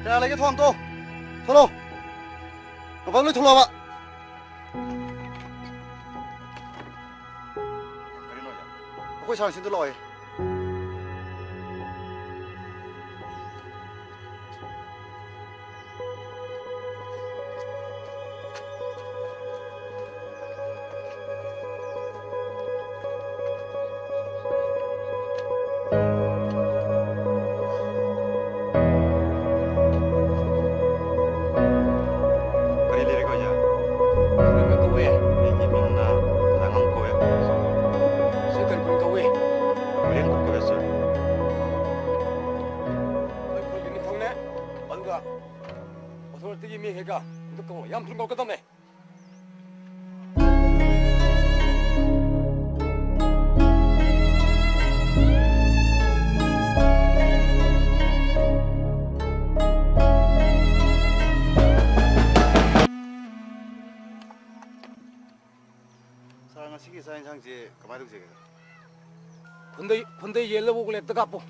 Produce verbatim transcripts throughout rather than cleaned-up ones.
Kaya lagi thon to. Tholo. Apa lu tholo ba? Koi sang sin to loi. Kari le ko ya. Kari ko we. Ni ki min na na ngam ko we. Sir, kari ko we. Ko le ko we, sir. Kari ko ni thong ne. Ban ga. Authority mi he ga. Duk ko yam thung ko ka tam ne. Sir, ngasi ki sa insang je kamai duk je. Khundei, khundei yellow ko le taka po.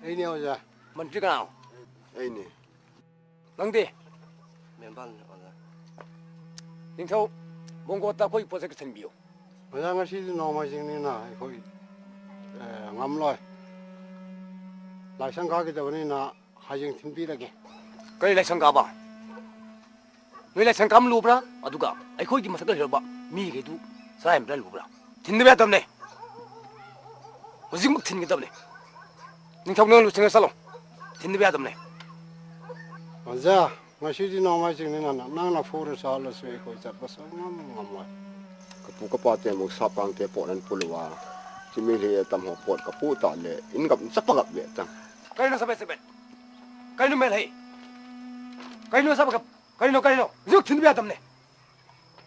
Ei ni, oja. Mantri ka nao. Ei ni. Nang di. Member ni, oja. Ningthou, Bongkot a koi project thin biu. Oja, ngasi di nong mai jing ni na, koi, eh, ngam loi. Lai sang ka ki da ni na, ha jing thin bi da ke. Koi lai sang ka ba. Noi lai sang kam lu bra, aduga. Ai koi ki masak da ba. Mi ke du. Sa em bra lu bra. Thin de ba tam ne. Ujing mak thin ke tam ne. Ningthou nang lu sing sa lo. Thin de ba tam ne. Oja, ngasi di nong mai jing ni na, nang na fu ru sa lo sui koi chat ba sa ngam ngam mai. Ka pu ka pa te mo sa pang te po nan pu lo wa. Chi mi le tam ho po ka pu ta le. In gap sa pa gap le ta. Kai no sa be sa be. Kai no mel hai. Kai no sa ba gap. Kai no, kai no. Juk thin de ba tam ne.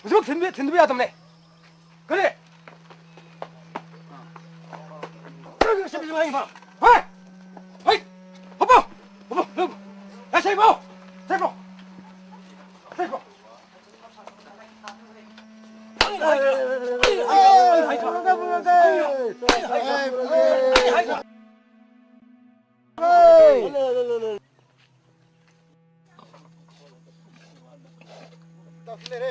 Juk thin de, thin de ba tam ne. Kare. Kare, kare, kare, kare, kare. Hai! Hai! Hopo! Hopo! Hopo! Hai, sai po! Sai po! Sai po! Hey! Ta file re.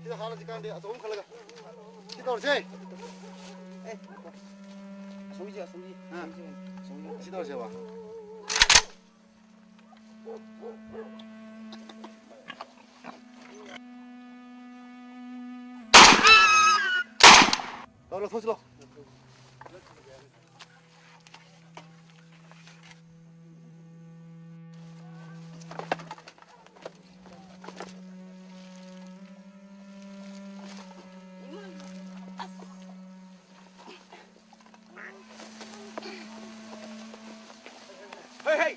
Sida hala jikan de, aso um khalaga. Sida or se. Eh. Aso ji, aso ji. Ha. Aso ji, aso ji. Sida or se wa. Lo, lo, lo. Hey, hey!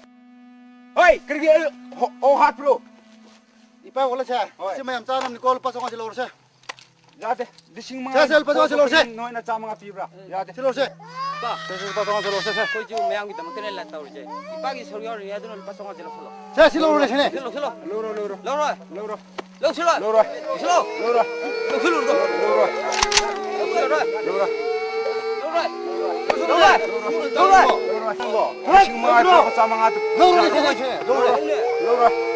Hey, kiri, oh, oh, hot, bro. Pa, wala se. Hoi. Si mayam cha nam ni ko lupa song si lor se. Yade. Lising manga. Sir, sir, lupa song si lor se. Noina cha manga pibra. Yade. Si lor se. Pa. Sir, sir, lupa song si lor se, sir. Koi chu mayam kitam kene la tau je. Ipa ki sor yor ya dun lupa song si lor se. Sir, si lor se ne. Si lor, si lor. Lor, lor, lor. Lor, lor. Lor, sir. Lor, sir. Lor, sir. Lor, sir. Lor, sir. Lor, sir. Lor, sir. Lor, sir. Lor, sir. Lor, sir. Lor, sir. Lising manga, lupa song manga tu. Lor, sir. Lor, sir. Lor, sir.